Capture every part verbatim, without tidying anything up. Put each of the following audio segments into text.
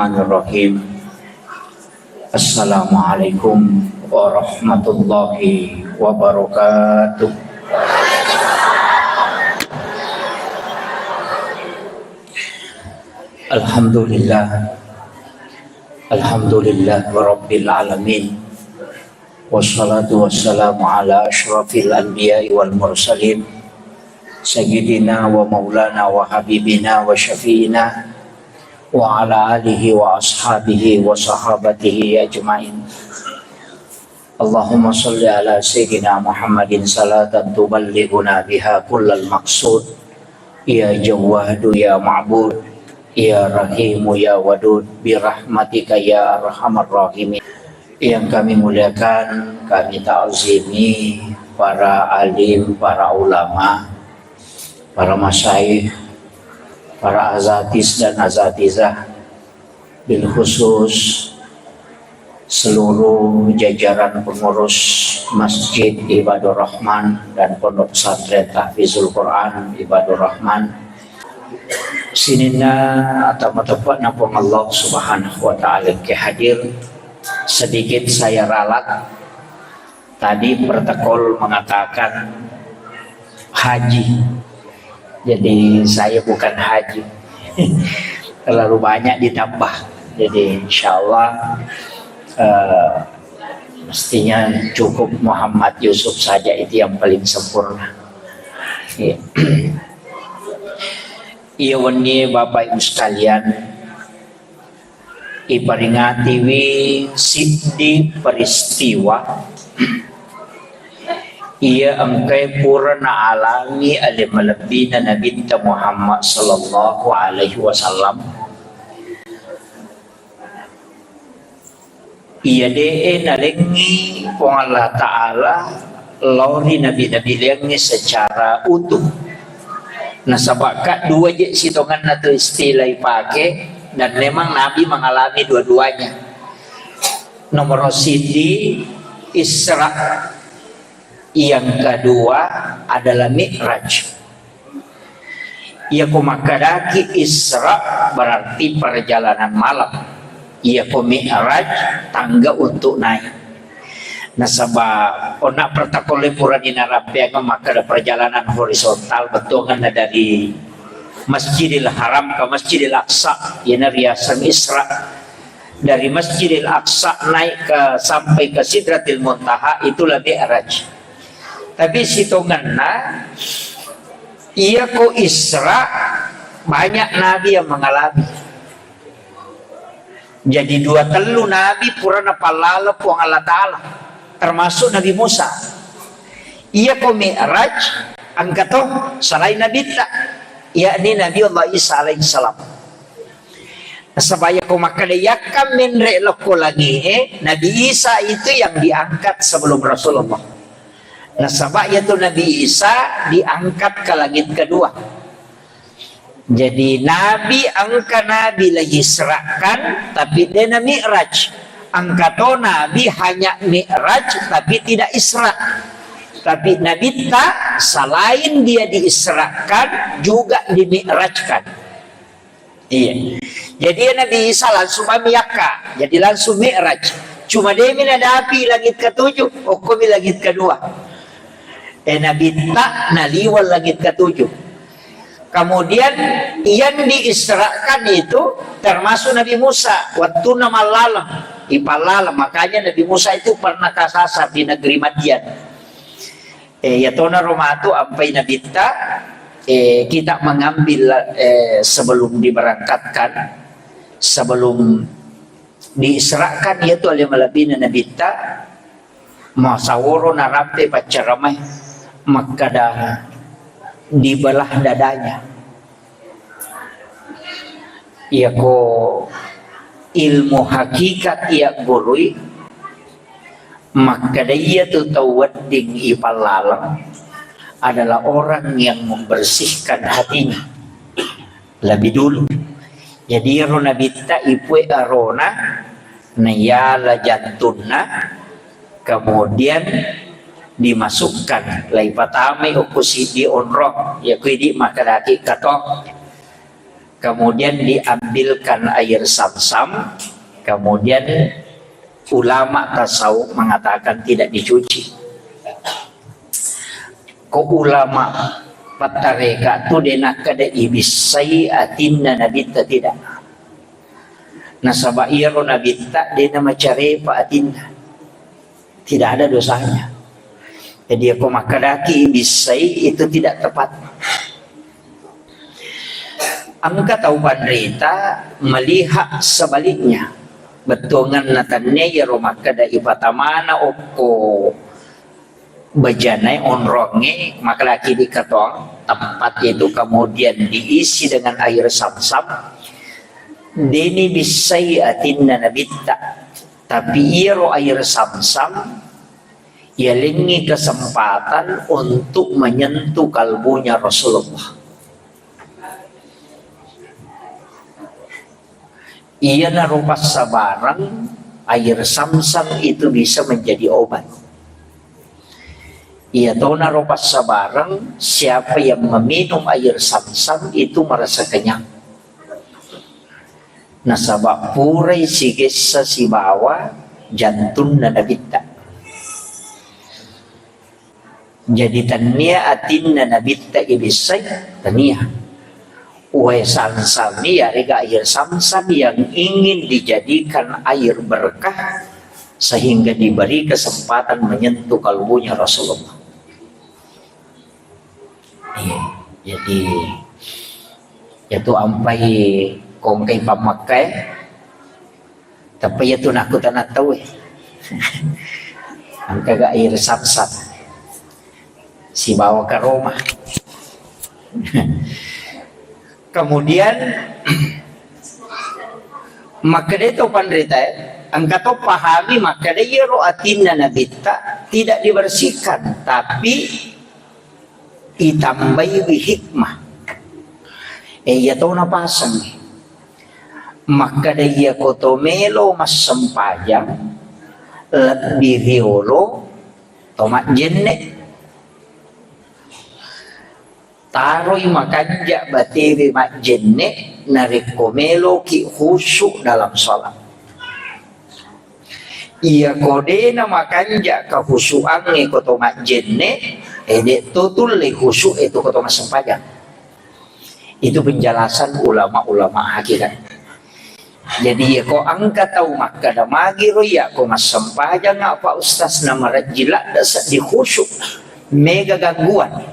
Bismillahirrahmanirrahim. Assalamualaikum warahmatullahi wabarakatuh. Alhamdulillah. Alhamdulillah Rabbil Alamin. Wassalatu wassalamu ala asyrafil anbiya'i wal mursalin, sayyidina wa maulana wa habibina wa syafi'ina, wa ala alihi wa ashabihi wa sahabatihi ajma'in. Allahumma salli ala sayyidina Muhammadin salatan tuballighuna biha kullal maqsud. Ya Jawwadu ya Ma'bud, ya Rahimu ya Wadud, birahmatika ya arhamar rahimin. Yang kami muliakan, kami ta'zimi para alim, para ulama, para masyayikh, para azatis dan azatizah, bil khusus seluruh jajaran pengurus Masjid Ibadur Rahman dan Pondok Pesantren Tahfizul Quran Ibadur Rahman. Sininna atau mateppa'na Puang Allah Subhanahu wa Ta'ala ke hadir, sedikit saya ralat. Tadi protokol mengatakan haji. Jadi saya bukan haji. Terlalu banyak ditambah. Jadi insya Allah, eh, mestinya cukup Muhammad Yusuf saja itu yang paling sempurna. Iya. Iya, wenni Bapak Ibu sekalian, iperingatiwi siddi peristiwa iya engkae pura naalami ale malebbina Nabitta Muhammad sallallahu alaihi wasallam. Iya de'e nalengngi Puang Allah Ta'ala lao ri nabi-nabi liangnge secara utuh. Nasaba ka dua je sitongenna tu istilah ipake, dan memang Nabi mengalami dua-duanya. Nomor siji, Isra. Yang kedua adalah Mi'raj. Iyako makkedaki Isra berarti perjalanan malam. Iyako Mi'raj tangga untuk naik. Nasaba onna protokolle purani narampeang makkeda perjalanan horizontal, bettuangenna dari Masjidil Haram ke Masjidil Aqsa, iyana riaseng Isra. Dari Masjidil Aqsa naik ke, sampai ke Sidratil Muntaha, itulah Mi'raj. Tapi sitongenna, iyako Isra, banyak nabi yang mengalami. Jadi dua tellu nabi pura napallala Puang Allah Ta'ala, termasuk Nabi Musa. Iyako Mi'raj, engka to selain Nabitta, yakni Nabi Allah Isa alaihissalam. Nasaba iyako makkeda yakka menre lokko langi'e, Nabi Isa itu yang diangkat sebelum Rasulullah. Nasaba iyatu Nabi Isa diangkat ke langit kedua. Jadi Nabi, engka Nabi la Isra'kan, tapi de na Mi'raj. Engka to Nabi hanya Mi'raj, tapi tidak Isra. Tapi Nabitta selain dia diisrakan, juga dimi'rajkan. Iya. Jadi ya Nabi Isa langsung mami yakka. Jadi langsung Mi'raj. Cuma demi nadapi langit ketujuh, okkomi langit kedua. Eh, Nabitta naliweng langit ketujuh. Kemudian yang diisrakan itu termasuk Nabi Musa. Waktu namallaleng, ipallaleng. Makanya Nabi Musa itu pernah kasasar di negeri Madian. Eh, yatonaro matu ampai Nabitta, eh, kita mengambil, eh, sebelum diberangkatkan, sebelum diisrakan, yaitu ale malebbina Nabitta, masaworo narampe paccaramai, makkada dibelah dadanya. Iyako ilmu hakikat iya gurui, makkeda iyatu tau wedding ipallaleng adalah orang yang membersihkan hatinya lebih dulu. Jadi iyaro Nabitta ipue arona, naiala jantunna, kemudian dimasukkan, laipatamai okko siddi onrong, iyako idi makkedaki kato. Kemudian diambilkan air zam-zam, kemudian ulama tasawuf mengatakan tidak dicuci. Ko ulama pattareka tu de nakkeda ibissai atinna nabitta, tidak. Nasaba iyaro nabitta de namacarepa atinna. Tidak ada dosanya. Jadi, ako makkedaki ibissai, itu tidak tepat. Engka tau panrita melihat sebaliknya. Bettuanganna tennia iyaro makkeda ipatamana okko bejanae, onrongnge, makkedaki dikatong tempat itu kemudian diisi dengan air zam-zam. Deni bissai atinna nabitta. Tapi iyaro air zam-zam, yalengngi kesempatan untuk menyentuh kalbunya Rasulullah. Iyanaro passabareng, air zam-zam itu bisa menjadi obat. Iyatonaro passabareng, siapa yang meminum air zam-zam itu merasa kenyang. Nasaba purai sigessa sibawa jantunna nabitta. Jadi, tennia atinna nabitta ibissai, tennia. Wae zam-zam yarega air zam-zam yang ingin dijadikan air berkah sehingga diberi kesempatan menyentuh kalbunya Rasulullah. Iya, jadi, iyatu ampai kongkai pammekkae, tapi iyatu nakutana tauwe. Engkaga air zam-zam sibawa karoma. Kemudian, makkeda to panritae, engka to pahami makkeda iyaro atinna nabitta tidak dibersihkan, tapi itambaiwi hikmah. E, iya to napaseng. Makkeda iyako to melo massempajang lebbi riolo to majjenne. Taroi makanja batewe majjenne narekko meloki khusyuk dalam sholat. Iyako dena makanja kahusuangnge ko to majjenne, e, de to tulle khusyuk e to ko to massempajang. Itu penjelasan ulama-ulama hakikat. Jadi, iyako engka tau makkeda magiro iyako massempajang apa ustaz namarejji ladde seddi khusyuk, mega gangguan.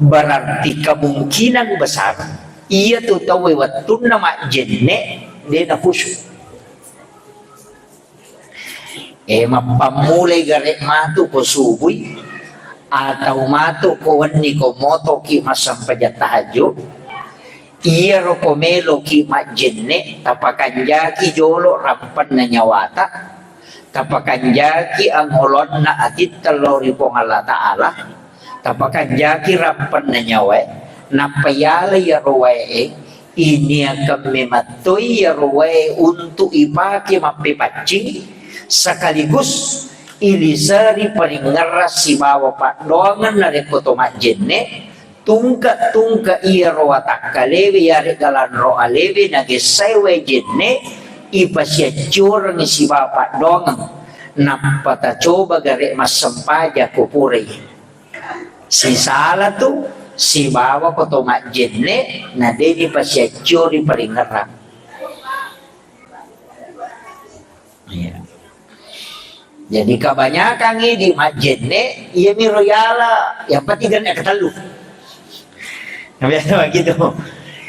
Berarti kemungkinan besar iyatu tauwe wettunna majjenne dena khusyuk. E, mappammulai gare matu ko subui, atau matu ko wenni ko motoki massempajang tahajud, iyaro ko meloki majjenne, tapakanjaki jolo rampenna nyawata, tapakanjaki angolonna atitta lao ri Puang Allah Ta'ala, tapakanjaki rampenna nyawae, nappa yala iyaro wae e, iniakeng memettoi iyaro wae untuk ipake mappepaccing, sekaligus iliseri paringerrang sibawa paddoangeng narekko to majjenne, tungke-tungke iyaro watakkalewe yarega lanro alewe nagessae wae jenne, ipasiaccurengngi sibawa paddoangeng, nappa tacoba gare massempajang ko purai. Sisala tu sibawa ko to majjenne, na deni pasiaccio ri paringerrang. Iya. Jadi kebanyakan idi majjenne, iya miro yala, yang penting kan ketellu. Nah, biasa begitu.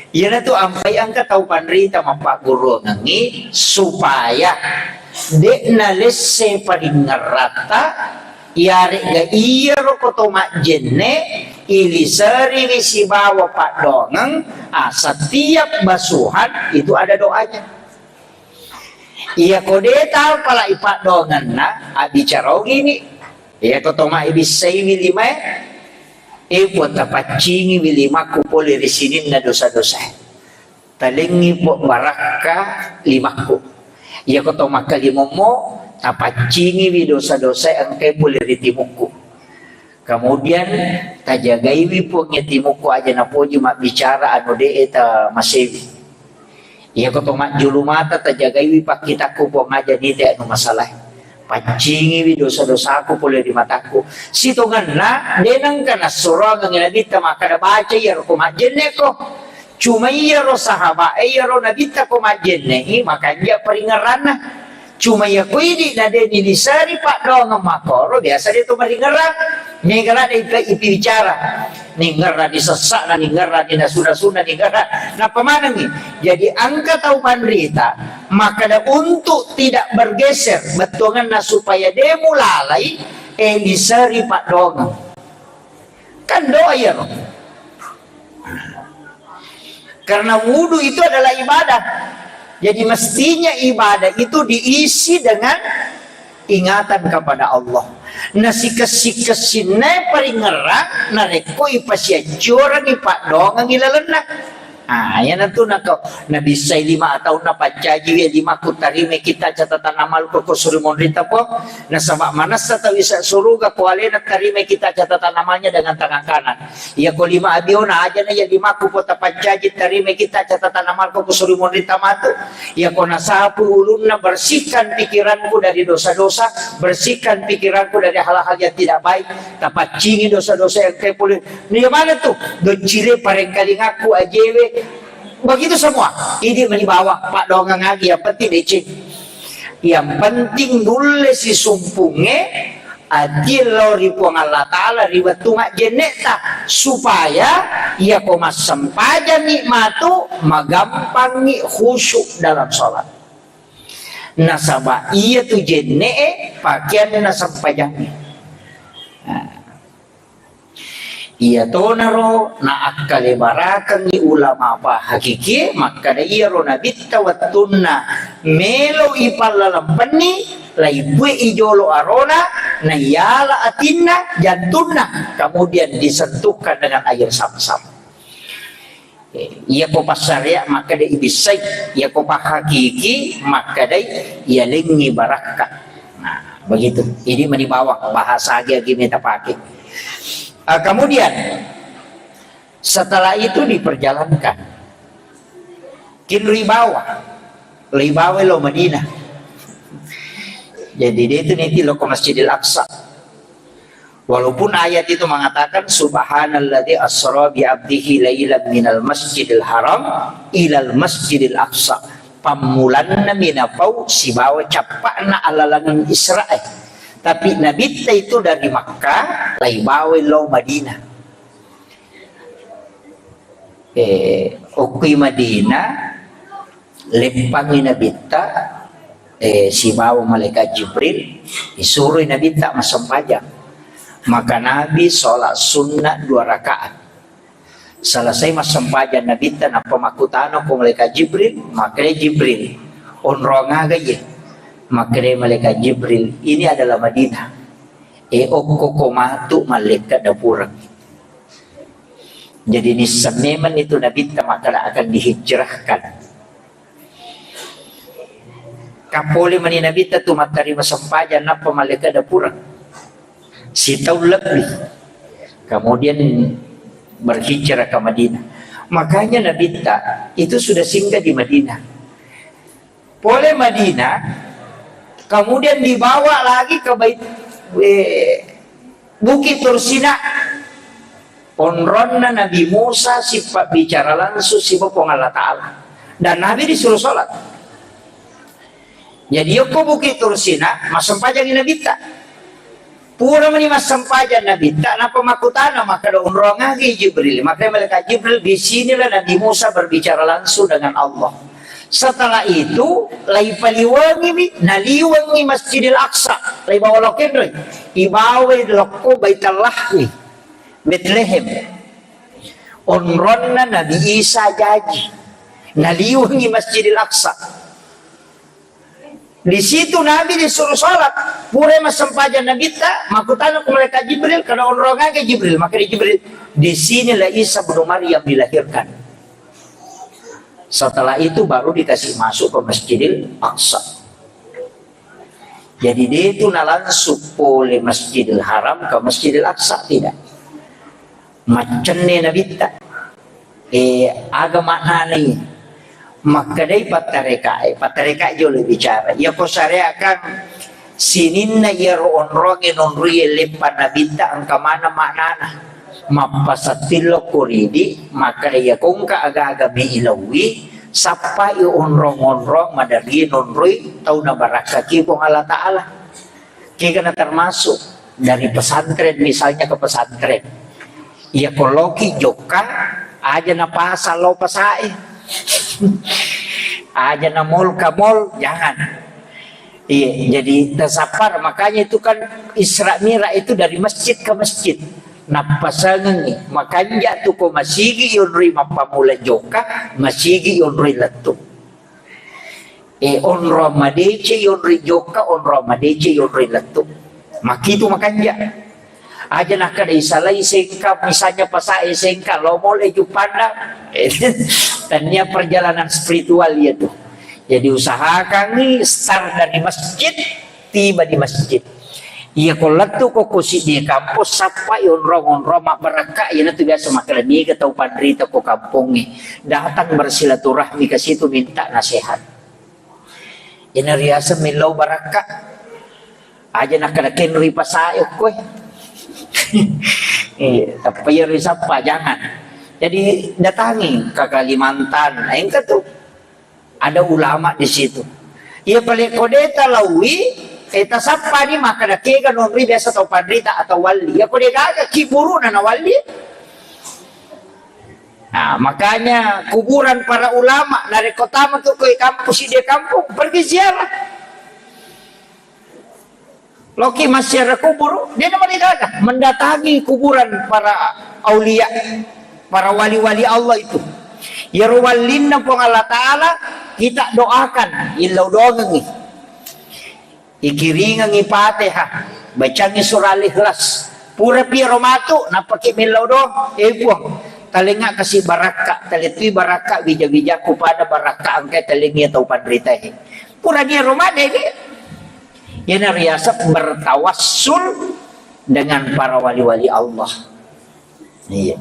Iyana tu ampai engka tau panrita mappagguruangengngi supaya de'na lesse paringerratta, iyare'ga iyaro ko to majjenne iliseriwi sibawa paddoangeng, ah, setiap basuhan itu ada doanya. Iyako de tau pala ipaddoangenna, abbicara ogini. Iyako to mabbissaiwi limae, e Puang, tapaccingiwi limakku pole ri sininna dosa-dosae. Talengngi Puang barakka limakku. Iyako to makkalimommo, tapaccingiwi dosa-dosae engkae pole ri timukku. Kemudian tajagaiwi Puang iya timukku aja napoji mabbicara anu de'e tamasewi. Iyako to majjulu mata, tajagaiwi pakkitakku, Puang, aja nite anu masalah. Paccingiwi dosa-dosaku pole ri matakku. Sitongenna, de nengka nassuroangengngi Nabitta makkada, "Baca iyaro ko majjenne ko." Cuma iyaro sahabat e, iyaro Nabitta ko majjenne i, makanja paringerranna. Cuma iya ko idi na de niliseri paddoangeng makkoro, biasa de to maringerrang. Mega ladde ipi-, ipibicara. Ningerrani sessa'na, ningerrani nasu-nasuna, ningerra-, nappa manengngi. Jadi engka tau panrita makkada untuk tidak bergeser bettuangenna supaya de mulalai, e, liseri paddoangeng. Kan doa iyaro. Karena wudu itu adalah ibadah. Jadi mestinya ibadah itu diisi dengan ingatan kepada Allah. Nasikessi-kessinna paringerrang narekko ipasiaccurangi paddoangengngi lalenna. Ah, iyanatu nako nabissai lima taunna pancajiwi, "Limakku, tarimai kita catatan amalku ko suri monrita, Puang. Nasaba manessa tau isa suruga ko alena tarimai kita catatan amalnya dengan tangan kanan." Iyako lima abiona, ajana iya limakku, Puang, tapancaji, tarimai kita catatan amalku ko suri monrita matu. Iyako nasapu ulunna, bersihkan pikiranku dari dosa-dosa, bersihkan pikiranku dari hal-hal yang tidak baik. Tapaccingi dosa-dosa yang engkae pole. Iya maneng tu, doccire parengkalingakku ajewe. Begitu semua. Idi mani bawang, paddoangeng agi, yang penting deceng. Yang penting nulle sisumpungnge atie lao ri Puang Allah Ta'ala ri wettu majjenne'ta, supaya iyako massempajangngi matu, magampangngi khusyuk dalam sholat. Nasaba iyatu jenne'e pakeanna sempajangnge. Nah. Iyatonaro naakkalebarakeng ulama pahakikie makkada iyaro Nabitta wettunna melo ipallalempenni, laipue'i jolo arona, naiyala atinna, jantunna, kemudian disentuhkan dengan air Zam-Zam. Eh, iyako passaria makkadai ibissai, iyako pahakiki makkadai iyalengngi barakka. Nah, begitu. Ini mani bawang bahasa agi-agi meta pakai. Ah, kemudian setelah itu diperjalankan. Kinri bawang, lebih bawang lo Madinah. Jadi dia itu nanti lo ke Masjidil Aqsa. Walaupun ayat itu mengatakan, "Subhanalladzi asra bi abdihi lailan minal masjidil haram ilal masjidil aqsa." Pammulanna minapau sibawa cappa'na alalangeng Israel. Tapi Nabitta itu dari Makkah, laibawa lao Madinah. Eh, okkoi Madinah, leppangngi Nabitta, eh, sibawa malaikat Jibril, disuroi Nabitta massempajang. Maka Nabi sholat sunnah dua rakaat. Selesai massempajang Nabitta, nappa makkutana ko malaikat Jibril, makkeda Jibril, "Onrong aga iye?" Makkeda malaikat Jibril, "Ini adalah Madinah. Eh, okko ko matu mallekka dapureng." Jadi nisseng memang itu Nabitta makkeda akan dihijrahkan. Kapole mani Nabitta tu mattarima sempajang nappa mallekka dapureng. Sitaung lebbi. Kemudian berhijrah ke Madinah. Makanya Nabitta itu sudah singgah di Madinah. Pole Madinah, kemudian dibawa lagi ke Bait-, eh, Bukit Tursina. Onronna Nabi Musa sipabbicara langsung siba Puang Allah Ta'ala. Dan Nabi disuruh sholat. Jadi, yokko Bukit Tursina, massempajangi Nabitta. Pura mani massempajang Nabitta, nappa makkutana, makkeda, "Onrong aga Jibril?" Makkeda malaikat Jibril, "Di sinilah Nabi Musa berbicara langsung dengan Allah." Setelah itu, laipaliwengimi, naliwengi Masjidil Aqsa, laibawa lokko enroi, ibawa lokko Baitul Lahmi, Betlehem. Onronna Nabi Isa jaji, naliwengi Masjidil Aqsa. Di situ Nabi disuruh sholat. Pura massempajang Nabitta, makkutana ku malaikat Jibril, "Kada onrong aga Jibril?" Makkeda Jibril, "Di sinilah Isa bin Maryam dilahirkan." Setelah itu baru dikasih masuk ke Masjidil Aqsa. Jadi dia itu na langsung pole Masjidil Haram ke Masjidil Aqsa, tidak. Maccenne Nabitta. Eh, aga maknana ini? Makkedai pattarekae, pattareka jolo bicara. Iya ko syariat kan sininna iyaro onronge nonroi leppa nabitta engka maneng maknana. Mappasattillo ko ridi, makkeda iya ko engka aga-aga mi ilaui, sappai onrong-onrong maderri nonroi tau nabarakkaki Puang Allah Ta'ala. Kegana termasuk dari pesantren, misalnya ke pesantren. Iya ko loki jokka, aja na pasang lao pasae. Aja na mall ka mall, jangan. Iya, jadi tasappar. Makanya itu kan Isra Mi'raj itu dari masjid ke masjid. Nappasengengi. Makanja tu ko masigi yonroi mappamula jokka, masigi yonroi lettu. Eh, onrong madeceng yonroi jokka, onrong madeceng yonroi lettu. Makitu makanja. Aja nakkeda isalai sengka, misalnya pasae sengka, lo mole jupanda. Eh, tania perjalanan spiritual iya tu. Jadi usahakangi start dari masjid, tiba di masjid. Iya ko lettu ko, ko siddi kampus, sappai onrong-onrong mabbarakka, iyanatu biasa makkeda niga tau panrita ko kampongnge datang bersilaturahmi ke situ minta nasihat. Ina riaseng millau barakka. Aja nakkeda kenri pasae okkoe. Eh, tappa iya risappa, jangan. Jadi datangi ke Kalimantan, engka tu. Ada ulama di situ. Iya pale ko de talaui, eh, tasappani makkeda kega nonri biasa tau panrita atau wali. Iya ko de gaga kiburuna na wali. Nah, makanya kuburan para ulama, narekko tama tu ko kampus di kampung, pergi ziarah. Loki massiara kuburu, de namarigaga mendatangi kuburan para aulia, para wali-wali Allah itu. Iyaro wallinna Puang Allah Ta'ala kita doakan, illau doangengi. Ikiringengi Fatihah, bacangi surah Al-Ikhlas. Pura piro matu, nappaki millau doang, eh Puang, talengnga kasi barakka, talettui barakka wija-wijakku pada barakka engkai talengngi tau panritae. Pura niro madeni. Iyana riaseng bertawassul dengan para wali-wali Allah. Iya.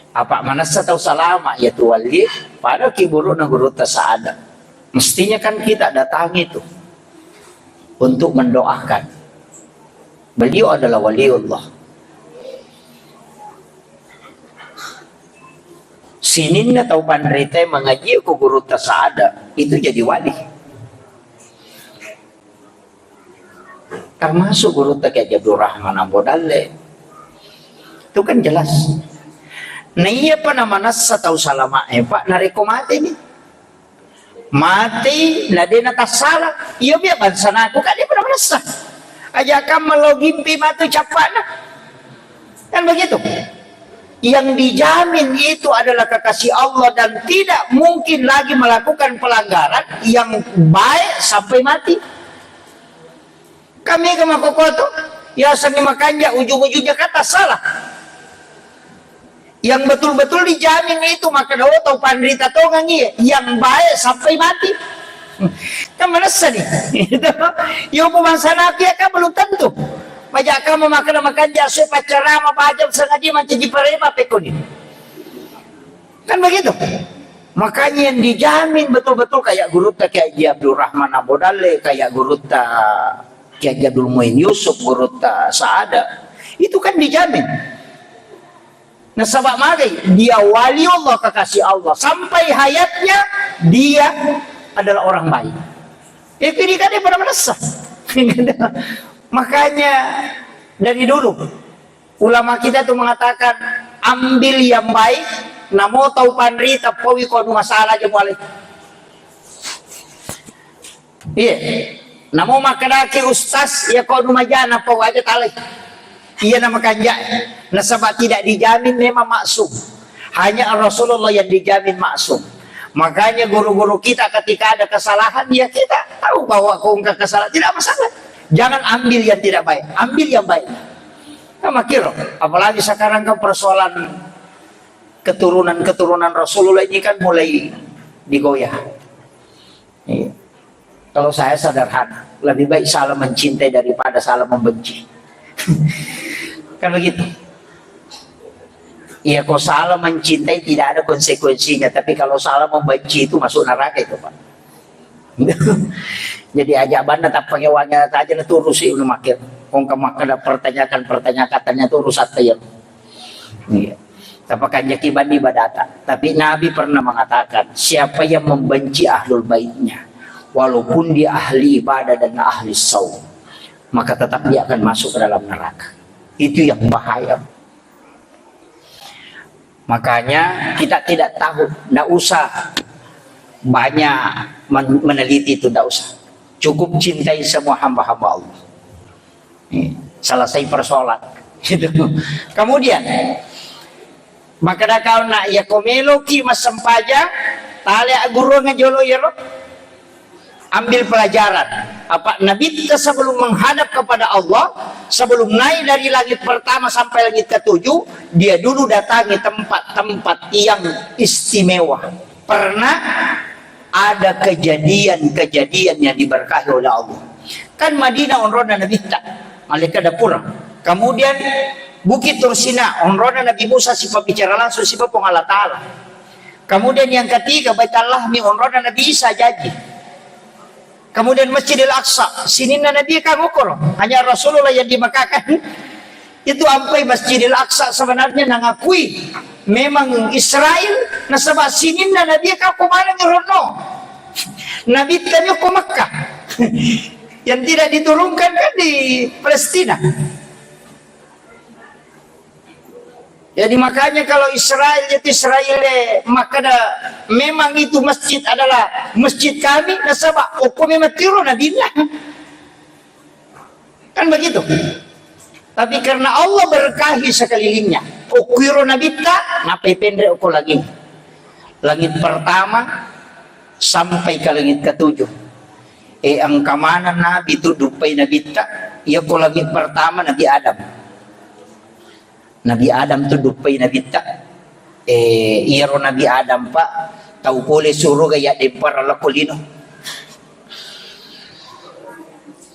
Apa manessa tau salama iya tu wali, pada kiburuna gurutta saada. Mestinya kan kita datangi itu untuk mendoakan. Beliau adalah waliullah. Sininna tau panrita mangaji ko gurutta saada, itu jadi wali. Termasuk gurutta Kiai Haji Abdul Rahman Ambo Dalle. Itu kan jelas. Nah, iya pa namanessa tau salama, eh, Pak, narekko mate ni. Mate, na de natassala. Iya, biar bangsa naku, kan dia pernah merasa. Aja kamu lo gimpi matu capana. Kan begitu. Yang dijamin itu adalah kekasih Allah dan tidak mungkin lagi melakukan pelanggaran yang baik sampai mati. Kami ke makokoto, ya seni makanja ujung-ujungnya kata salah. Yang betul-betul dijamin itu maka do tau panrita tongang iya, yang baik sampai mati. Kan manessa ni. Itu. Yo pun bangsa naku ya kan belum tentu. Majak kamu makan makan jasu pacarama bajam sengaja mancaji parema pekoni. Kan begitu. Makanya yang dijamin betul-betul kayak gurutta Kiai Haji Abdul Rahman Ambo Dalle, kayak gurutta Kiai Haji Abdul Muin Yusuf, gurutta Saada. Itu kan dijamin. Nasaba magai, dia wali Allah, kekasih Allah. Sampai hayatnya, dia adalah orang baik. Itu dia kan dia pernah merasa. Makanya dari dulu ulama kita tuh mengatakan, ambil yang baik, namo tau panrita paui ko anu masalah aja mulai. Iya. Namo makkedaki ustaz, iya ko anu majana pau aja talai. Iya nama kanja. Nasaba tidak dijamin memang maksum. Hanya Rasulullah yang dijamin maksum. Makanya guru-guru kita ketika ada kesalahan, ya kita tahu bahwa kau enggak kesalahan, tidak masalah. Jangan ambil yang tidak baik, ambil yang baik. Nah, makiro, apalagi sekarang kan persoalan keturunan-keturunan Rasulullah ini kan mulai digoyah. Iya. Kalau saya sederhana, lebih baik salah mencintai daripada salah membenci. Kan begitu. Iya, ko salah mencintai tidak ada konsekuensinya, tapi kalau salah membenci itu masuk neraka itu, Pak. Jadi aja banna tappa ngewangi aja na turusi unu makkeda. Kongka makkeda pertanyakan, pertanyakan, tanya terus atta iya. Iya. Tapakanjaki bani badata. Tapi Nabi pernah mengatakan, siapa yang membenci ahlul baitnya, walaupun dia ahli ibadah dan ahli saum, maka tetap dia akan masuk ke dalam neraka. Itu yang bahaya. Makanya kita tidak tahu, ndak usah banyak men-, meneliti itu, ndak usah. Cukup cintai semua hamba-hamba Allah. Nih, selesai persoalan. Gitu. Kemudian, makkeda kau nak, iya ko meloki massempajang, tale agguruang jolo iyaro. Ambil pelajaran. Apa Nabitta sebelum menghadap kepada Allah, sebelum naik dari langit pertama sampai langit ketujuh, dia dulu datangi tempat-tempat yang istimewa. Pernah ada kejadian-kejadian yang diberkahi oleh Allah. Kan Madinah onronna Nabitta, malaikat dapur. Kemudian Bukit Tursina, onronna Nabi Musa, sipabbicara langsung sipa Puang Allah Ta'ala. Kemudian yang ketiga, Baitul Lahmi, onronna Nabi Isa jaji. Kemudian Masjidil Aqsa, sininna Nabi kan okoro. Hanya Rasulullah yang di Mekah kan. Itu ampai Masjidil Aqsa sebenarnya nangakui memang Israel, nasaba sininna Nabi kan ko maneng ronno. Nabi tadi ko Mekah. Yang tidak diturunkan kan di Palestina. Jadi makanya kalau Israel, itu Israel, eh, makkeda memang itu masjid adalah masjid kami, nasaba okko memang tiro Nabitta. Kan begitu. Tapi karena Allah berkahi sekelilingnya, okkuiro Nabitta, nappa penre okko lagi. Langit pertama sampai ke langit ketujuh. Eh, engka maneng Nabi tu duppai Nabitta, iya ko langit pertama Nabi Adam. Nabi Adam tu duppai Nabitta. Eh, iyaro Nabi Adam, Pak, tau pole suruga yaddempereng lao ko lino.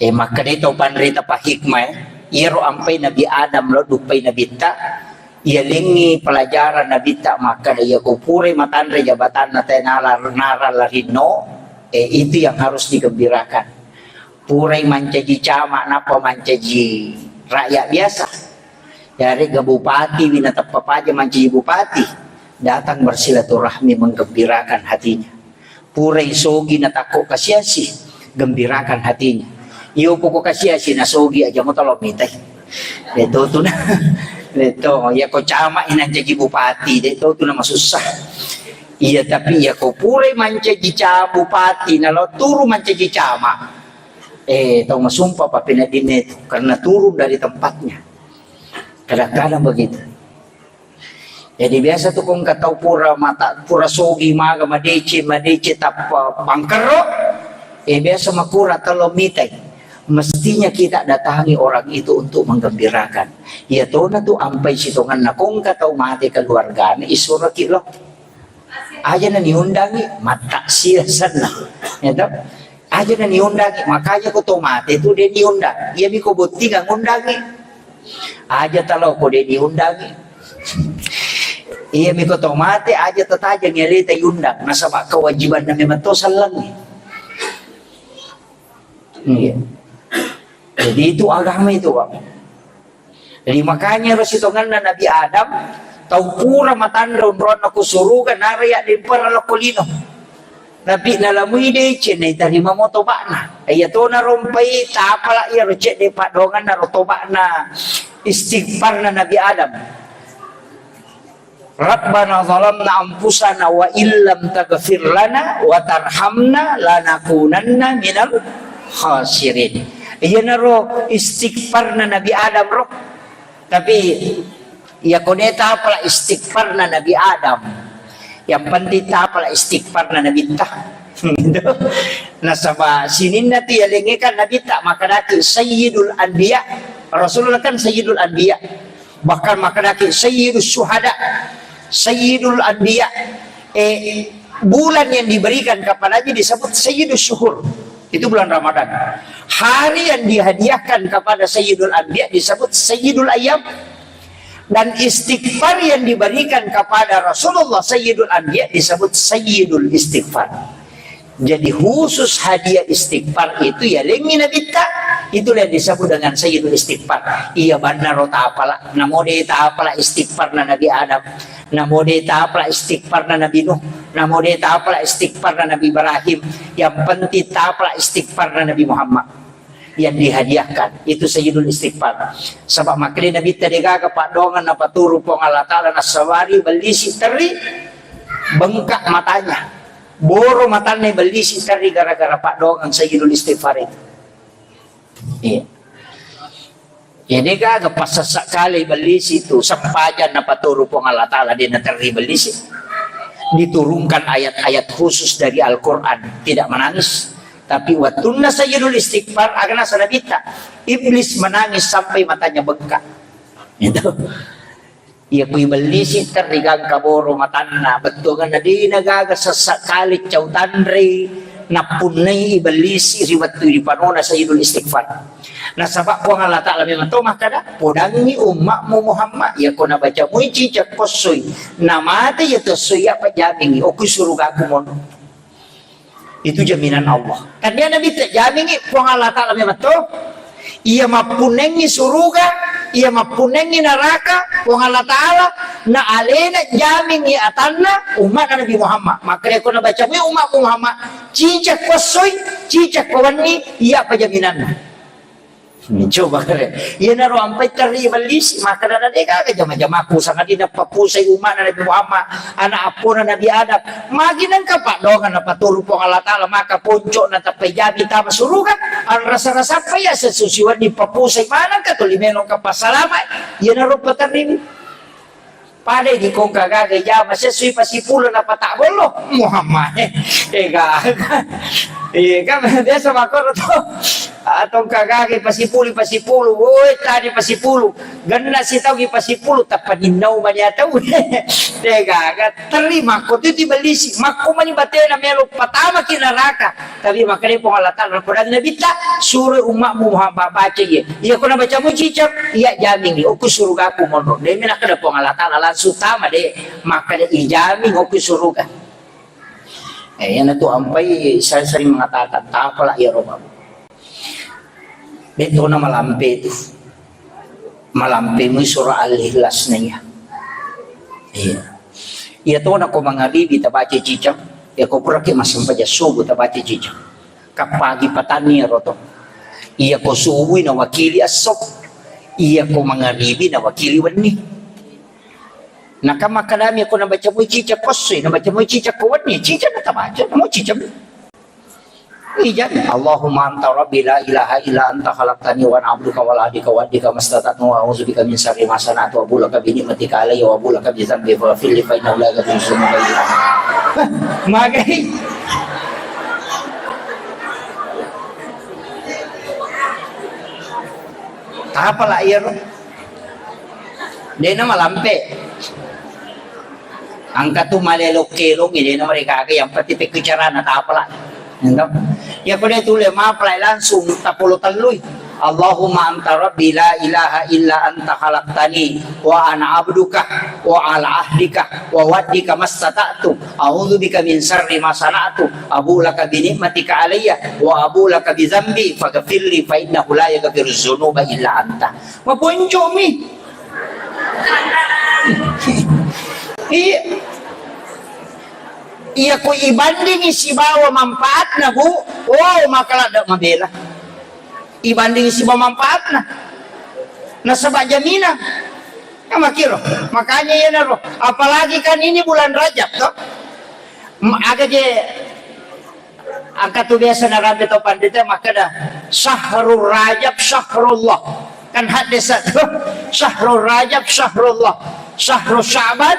Eh, makkedai tau panrita pa hikmah, eh. Iyaro ampai Nabi Adam lao duppai Nabitta, iyalengngi pelajaran Nabitta makkeda, iya ko purai matanre jabatanna tae nala-, nara larinno, eh, itu yang harus digembirakan. Purai mancaji camat, nappa mancaji rakyat biasa. Yarega bupati wi nateppa paja mancaji bupati, datang bersilaturahmi, menggembirakan hatinya. Purai sogi natakko kasiasi, gembirakan hatinya. Iyo poko kasiasi nasogi aja mo tolo mitai. Deto tu na. Deto, iya ko camat inancaji bupati, deto tu na masussa. Iya, tapi iya ko purai mancaji ca-, bupati, nalo turu mancaji camat. Eh, tau masumpa pa penedinna itu, karena turun dari tempatnya. Kadang-kadang begitu. Jadi biasa tu ko engka tau pura mata, pura sogi maga, madeceng, madeceng, tappa bangkerro, eh, biasa makura talo mitai. Mestinya kita datangi orang itu untuk menggembirakan. Iya tona tu ampai sitonganna ko engka tau mate keluargana, isuraki lo. Aja na niundangi, mattaksiasanna. Ya toh? Aja na niundangi, makanya ko to mate tu de niundang. Iya mi ko bottinga ngundangi. Aja talo ko de niundangi. Iya mi ko to mate, aja tataja ngereta iundang. Nasaba kewajibanna memang to sallengi. Iya. Jadi itu agama itu, Pak. Jadi makanya ro sitonganna Nabi Adam, tau pura matanre onronna ku suruga, nara yaddempereng lao ko lino. Tapi nalamui deceng naitarima mo toba'na. Iya tona rompai tapala iya ro cedde paddoanganna ro toba'na istighfarna Nabi Adam. Rabbana zalamna anfusana wa illam taghfir lana wa tarhamna lanakunanna minal khasirin. Iyanaro istighfarna Nabi Adam ro. Tapi iya ko de tapala istighfarna Nabi Adam. Yang penting tapala istighfarna Nabitta. Gitu. Nasaba sininna tu yalengnge kan Nabitta makkedaki Sayyidul Anbiya. Rasulullah kan Sayyidul Anbiya. Bahkan makkedaki Sayyidus Syuhada, Sayyidul Anbiya. Eh, bulan yang diberikan kepadanya disebut Sayyidus Syuhur. Itu bulan Ramadan. Hari yang dihadiahkan kepada Sayyidul Anbiya disebut Sayyidul Ayyam. Dan istighfar yang diberikan kepada Rasulullah Sayyidul Anbiya disebut Sayyidul Istighfar. Jadi khusus hadiah istighfar itu ya lengi Nabitta, itulah yang disebut dengan Sayyidul Istighfar. Iya bannaro tapala, namo de tapala istighfar na Nabi Adam, namo de tapala istighfar na Nabi Nuh, namo de tapala istighfar na Nabi Ibrahim, yang penting tapala istighfar na Nabi Muhammad yang dihadiahkan itu Sayyidul Istighfar. Sebab makanya Nabi tadi gaga padongan napaturu Puang Allah Ta'ala nasawari bellisi terri bengkak matanya. Boro matanna bellisi terri gara-gara padongan Sayyidul Istighfar itu. Iya. Jadi gaga pasasa kali bellisi itu sempajang napaturu Puang Allah Ta'ala dia naterri bellisi. Diturunkan ayat-ayat khusus dari Al-Quran, tidak menangis. Tapi wattunna Sayyidul Istighfar, aga nasa Nabitta, iblis menangis sampai matanya bengkak. Gitu. Iya kui bellisi terri gangka boro matanna, bettuanna dina gaga sessa kali cau tanrei nappunnai ibellisi ri wettu ripanona Sayyidul Istighfar. Nasaba Puang Allah Ta'ala memang to makkada, podangi ummakmu Muhammad, iya ko nabaca mui cicak kossoi, namate iya tossoi apa jamingi, okui surugaku mono. Itu jaminan Allah. Tania Nabi tak jamingi Puang Allah Ta'ala memang to. Iya mappunengi suruga, iya mappunengi neraka, Puang Allah Ta'ala, na alena jamingi atanna umat Nabi Muhammad. Maka dia kena baca mui umat Muhammad, cicak kosoi, cicak kowanni, iya apa jaminanna. Hmm, coba kare. Iyanaro ampai terri bellisi, makkeda na de gaga jama-jamaku sangadinna papusai umma'na Nabi Muhammad, ana appona Nabi Adam. Magi nengka paddoangeng napaturu Puang Allah Ta'ala, maka ponco'na tappai jabi tama suruga, anrasa-rasappa iya sesusiwenni papusai manengka tuli melongka passalama'i. Iyanaro paterriwi. Padai di kongka gaga jama sessui pasipulo na patak bollo Muhammad. Eh, eh, gaga. Iya kan biasa makkoro to. Atongka gaga pasipulu, pasipulu. Woi, tadi pasipulu. Genna sitau ki pasipulu, tappa ninnau mani atau. Eh, gaga. Terima ko tu ti bellisi. Makko mani batena melo patama ki neraka. Tapi makkeda Puang Allah Ta'ala, Al-Quran Nabitta, suroi umma'mu Muhammad baca iya. Iya ko nabacamu cicak, iya jamingi. Okku surugaku monro. Demi nakkeda Puang Allah Ta'ala langsung tama de. Makkeda ijamin okku suruga. Eh, iyanatu ampai saya sering mengatakan, tapala iya roba. Betona malampe itu. Malampe mu surah Al-Ikhlas na iya. Iya. Iya tona ko mangaribi tabaca cicak. Iya ko puraki massempajang subuh tabaca cicak. Kappagi patanni iyaro to. Iya ko subui nawakili esso. Iya ko mangaribi nawakili wenni. Naka makkadami ko nabaca mui cicak ko essoi, nabaca mui cicak ko wenni, cicak na tabaca, namo cicak. Ijan, Allahumma anta rabbi la ilaha illa anta khalaqtani wa ana abduka wa ala ahdika wa wa'dika mastata'tu wa a'udzu bika min syarri ma sana'tu abu'u laka bi ni'matika alayya wa abu'u laka bi dzanbi faghfirli fa innahu la yaghfiru dzunuba illa anta. Magai. Tapala iyaro. Dena malampe. Engka tu malelo kelong, dena mereka aga yang penting pekku carana tapala. Entah. Ya ko de tule mapalai langsung tapolo tellui. Allahumma anta rabbi la ilaha illa anta khalaqtani wa ana abduka wa ala ahdika wa wa'dika mastata'tu. A'udzu bika min syarri ma sana'tu. Abu'u laka bi ni'matika alayya wa abu'u laka bi dzanbi faghfirli fa innahu la yaghfiru dzunuba illa anta. Maponcomi. Iya. Iya ko ibandingi sibawa manfaatna, Bu. Oh, maka ladda mabela. Ibandingi sibawa manfaatna. Nasaba jaminan. Ya makiro. Makanya iyanaro. Apalagi kan ini bulan Rajab toh. M-, aga je Engka tu biasa narampe tau pandita makkeda, "Syahrul Rajab syahrullah." Kan hadis tu, "Syahrul Rajab syahrullah, syahru Sya'ban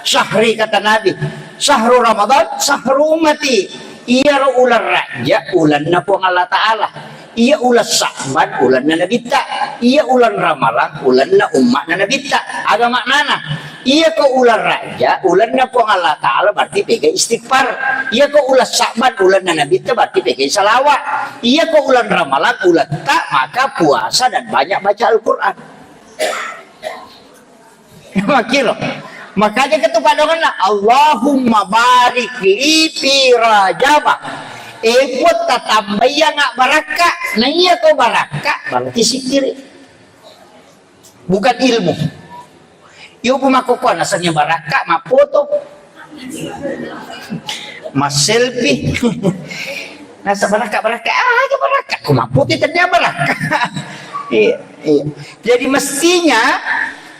syahri," kata Nabi. "Syahru Ramadan syahru ummati." Iyaro uleng Rajab ulenna Puang Allah Ta'ala. Iya uleng Sya'ban ulenna Nabitta. Iya uleng Ramalang ulenna umma'na Nabitta. Aga maknana? Iya ko uleng Raja, ulenna Puang Allah Ta'ala berarti pega istighfar. Iya ko uleng Sya'ban, ulenna Nabitta berarti pega salawat. Iya ko uleng Ramalang, uletta maka puasa dan banyak baca Al-Quran. Makkiro. Makanya ketu padonganna, "Allahumma barik li fi Rajaba." Eh, Puang, tatambaianga barakka. Nah, iya ko barakka, berarti sikkiri. Bukan ilmu. Iyo, Bu, makkokkoe nasengnge barakka, mappoto. Masselfie. Nasa barakka, barakka, ah, aja barakka. Ko mappoto tennia barakka. Iya, iya. Jadi mestinya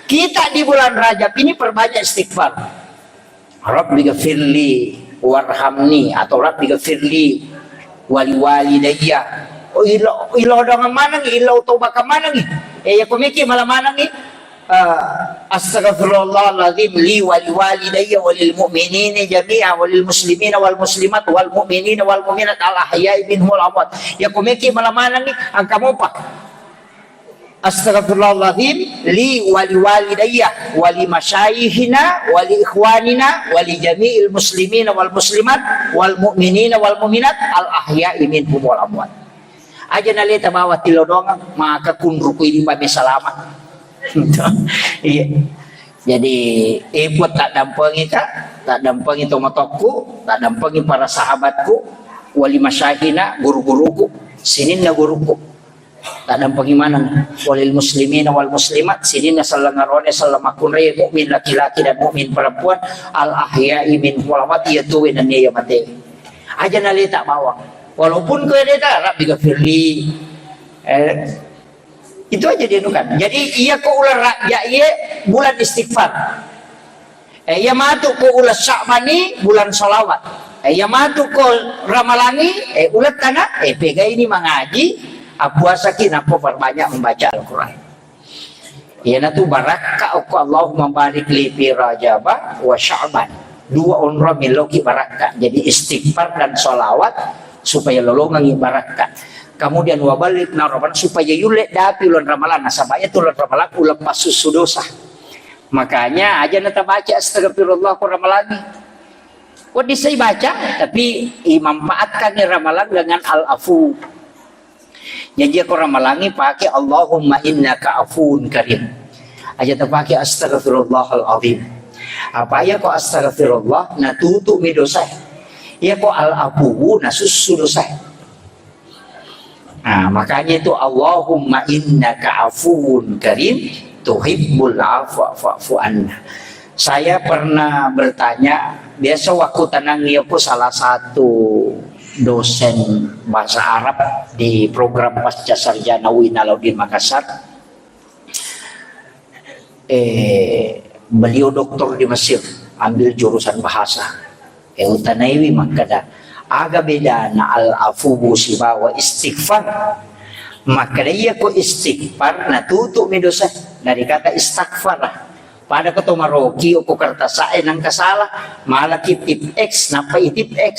kita di bulan Rajab ini perbanyak istighfar. "Rabbi ghafirli warhamni" atau "Rabbi ghafirli wali walidayya." Oh, ilo, ilo doang maneng, ilo toba ka maneng. Eh, ya, komeki malah maneng. Eh, "Astaghfirullahaladzim li wali walidayya walil mu'minina jami'a walil muslimina wal muslimat wal mu'minina wal mu'minat al ahya'i minhum wal amwat." Ya, komeki malah maneng, angka mopa. "Astaghfirullahaladzim li wali walidayya wali masyayikhina wali ikhwanina wali jami'il muslimina wal muslimat wal mu'minina wal mu'minat al ahya'i minhum wal amwat." Aja naleta bawa tilodongang, maka kunruku ini mame salama. Iya. Jadi, eh, Puang, taddampengi ka, taddampengi tomatokku, taddampengi para sahabatku, wali masyayikhina, guru-guruku, sininna guruku. Taddampengi maneng walil muslimina wal muslimat, sininna selleng arone, selleng makkunrai, mukmin laki-laki dan mukmin perempuan, al ahya'i minhum wal amwat, iya tuwe nennia iya mate. Aja naleta bawang. Walaupun koe deta, "Rabbi ghafirli." Eh, itu aja dianukan. Jadi, iya ko uleng Rajab iye bulan istighfar. Eh, iya matu ko uleng Sya'ban i bulan salawat. Eh, iya matu ko Ramalang i, eh, uleng tana, eh, pegaini mangaji, appuasaki, nappa perbanyak membaca Al-Quran. Iyanatu barakka okko, "Allahumma barik li fi Rajaba wa Sya'ban." Dua onrong milloki barakka. Jadi istighfar dan salawat supaya lolongangi barakka. Kemudian wa ballighna Ramadan, supaya yulle dapi uleng Ramalang. Nasaba iyatu uleng Ramalang uleng passussu dosa. Makanya aja natabaca astagfirullah ko Ramalangi. Wedding sai baca, tapi imanfaatkan Ramalang dengan al-afu. Jaji ko Ramalangi pake Allahumma innaka afuwun karim. Aja tapake astagfirullahal azim. Apa iya ko astagfirullah natutup mi dosa. Iya ko al-afuwu nasussu dosa. Nah, makanya itu, "Allahumma innaka afuwun karim, tuhibbul afwa fa'fu anna." Saya pernah bertanya, biasa waktu tenang iya ko salah satu dosen bahasa Arab di program pasca sarjana U I N Alauddin Makassar. Eh, beliau doktor di Mesir, ambil jurusan bahasa. Eh, utanaiwi makkeda, "Aga bedana al-afuwu sibawa istighfar?" Makkeda, "Iya ko istighfar, natutup mi dosa." Dari kata istaghfara. Pada ko to maroki, okko kertasa'e nangka salah, malaki tip X, nappa i tip X.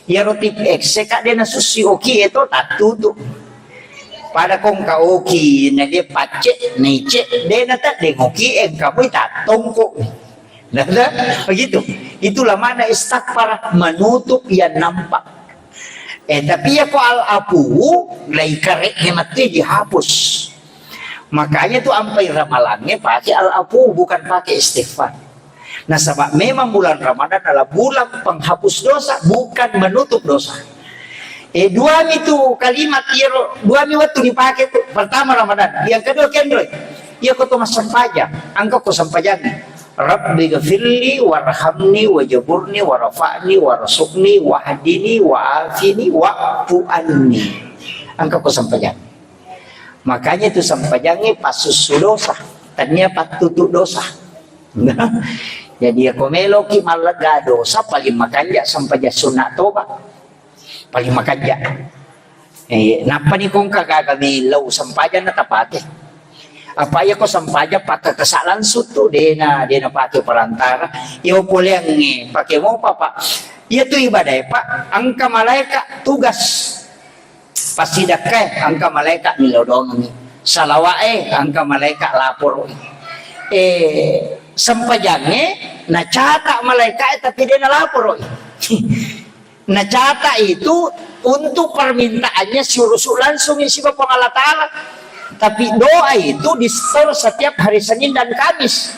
Iyaro tip X e ka de nasussi oki e to, tattutu. Pada ko engka oki, na dia pacce, naice, de na teddeng oki e, engka moi tattongko. Nah, nah, begitu. Itulah makna istaghfar, menutup yang nampak. Eh, tapi iya ko al-afuwu, lai kare'e matti dihapus. Makanya tu ampai Ramalangnge pakai al-afu, bukan pakai istighfar. Nasaba memang bulan Ramadan adalah bulan penghapus dosa, bukan menutup dosa. Eh, duami tu kalimat iyaro, duami wettu dipakai tu. Pertama Ramadan, yang kedua kenroi. Iya ko to massempajang, engka ko sempajangnge. Rabbi ghafirli warhamni wajaburni warfa'ni warzuqni wahdini wa'afini wa'fu anni. Engka ko sempajangnge. Makanya itu sempajangnge passussu dosa, tania pattutu dosa. Jadi, iya ko meloki mallega dosa, paling makanja sempajang sunna toba. Paling makanja. Eh, nappa ni ko engka gaga millau sempajang na tapake. Apa iya ko sempajang pakkakasa langsung tu, dena, dena pake perantara. Iyo poleangnge, pake mopa, Pak. Iya tu ibadah, Pak. Engka malaika tugas. Passidakkae, engka malaika millau doangengngi. Salawa'e, engka malaika laporo'i. Eh, sempajangnge, nacata malaikae, tapi de nalaporoi. Nacata itu untuk permintaannya siurusu langsung siba Puang Allah Ta'ala. Tapi doa itu di-store setiap hari Senin dan Kamis.